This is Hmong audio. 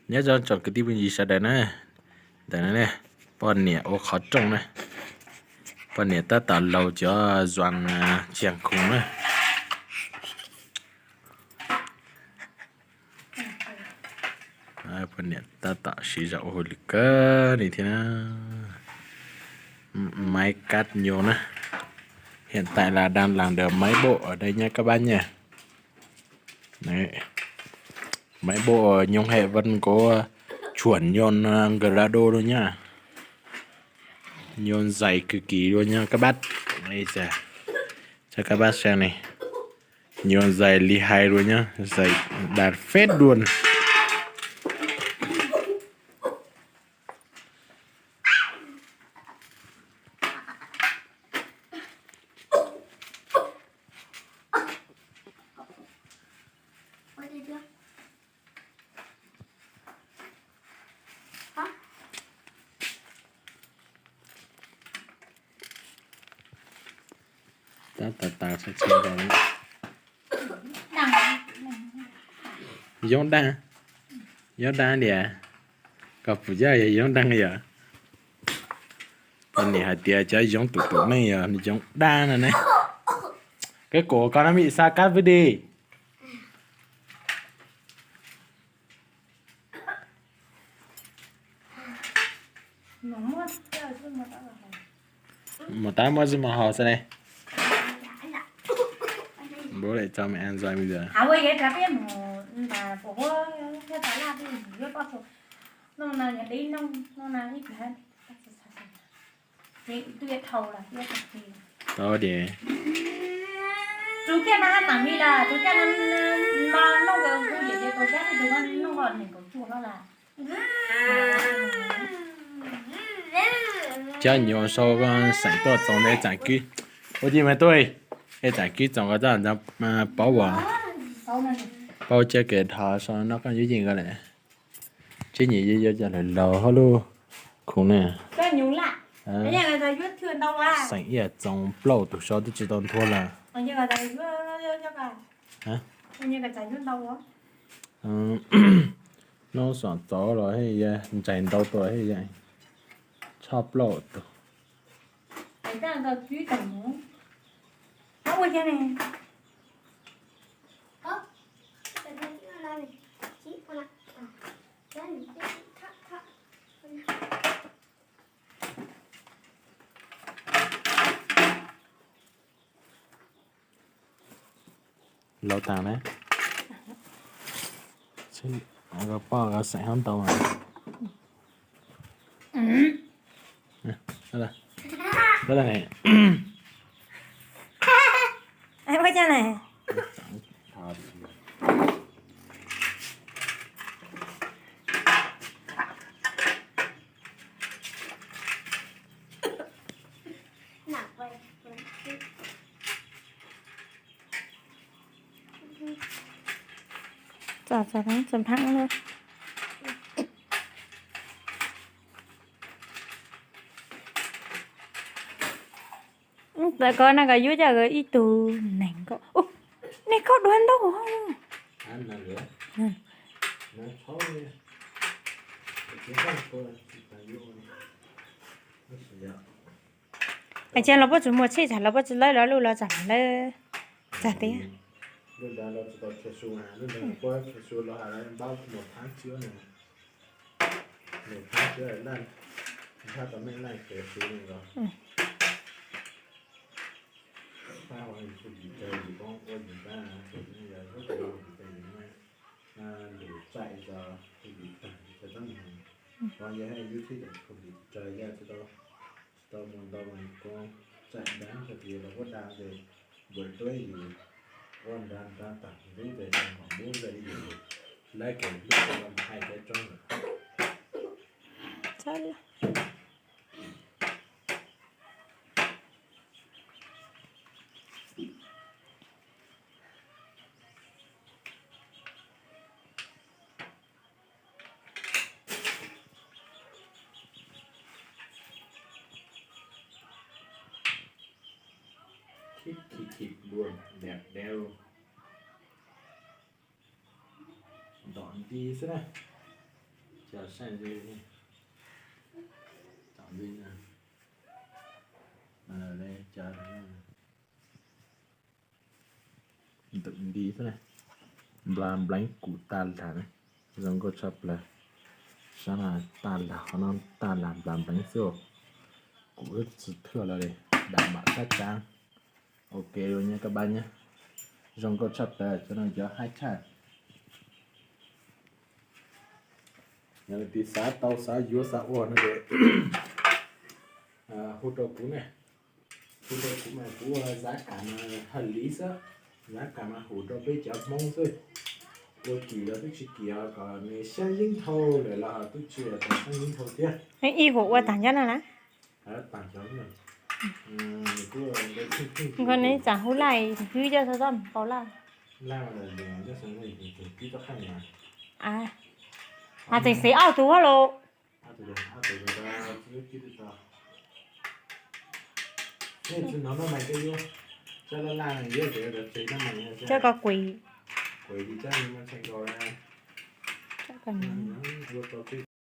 Nyob zoo tsoom kwv tij phooj ywg sawv daws na, ntawm no ne, poj niam ua qhov rooj na, poj niam tab tom laug cov zuas tsiaj khoom na. Poj niam tab tom siv zog ua hauj lwm kawg li thiab na. Máy cắt nhôm na. Hiện tại là đang làm được máy bộ ở đây nha các bác nha. Đấy. Máy bộ nhôm hệ vân có chuẩn nhôm, ờ, Grado luôn nhá. Nhôm dày cực kỳ luôn nha các bác. Đây, cho các bác xem này. Nhôm dày ly hai luôn nhá. Dày đạt phết luôn. Tab tas tas txhia txhia rau. Yoob daj, yoob daj tias, koj puas yog yog yoob daj yom? Poj niam hais tias cov yoob tus tus neej yog yoob daj no ne. Cái cổ con nó bị sao cắt vứt đi. Một táo món gì mà hò sao đây? Bố lại cho mẹ ăn rồi bây giờ. Tau de. Cov nyuam sau xeem tuaj txoos ib tsaam kwb. Ua ci mas tuaj, ib tsaam kwb txoos ko txoj paub as, paub cia kev dhos sau no koj yuav yeej ko lawm. Tsis nyiam yuav cov laus laus hauv lub khoom na. Xeem ib txoos plaub tus sau twb tsis tau nthua lawm. Nub xom txov los ntsais ntau tus, tshaj plaub tus. Laus tas na. Poj ko xeem hab ntau. Txom txom txom pheej lawm. Tawm ko no koj yuav coj ib tug neeg ko. Nej koj dua ntau. Ces los puab tsis muaj tsheb, los puab tsis lawv los lub los txog lawv txog tiag. Tsis tau mus ntau mas koj tsaim dab hais tias los kuj da ces npawm tuab yus ua nra nra tag ntub ces tau hom mub ze yus lawv kev hlub los hais cov tso lawm. Khib khib khib dua dab dab. Ntom nti xwb na. Cov saib, tam li no, cov ntawm nti xwb na, nplas npleev kuv tag lam na, zoo nkauj tshaj plaws. Sab no tag lam, qhov no tag lam, nplas npleev xwb. Kuv wb tsis thuaj los li, dam mam sab tsav. Ok, nyob koj pab nyob, zoo nkauj tshaj plaws, cov no cov haib tshaj. Yog leej twg xav tau xav yuav xav ua no ces hu rau kuv ne. Hu rau kuv mas kuv ua giá cả mà hợp lý xwb, giá cả mà hum rau peb cov Hmoob xwb. Ua kim los twb tsis kim, kom nws sab yeeb dhau lawm los twb tsis yog sab yeeb dhau thiab. Ib huam ua tag ncob no na. Nkaus neb tsam hu laj, hwb coj xov tooj tau laj. Mas tseem xev ob tug los. Coj koj kuis.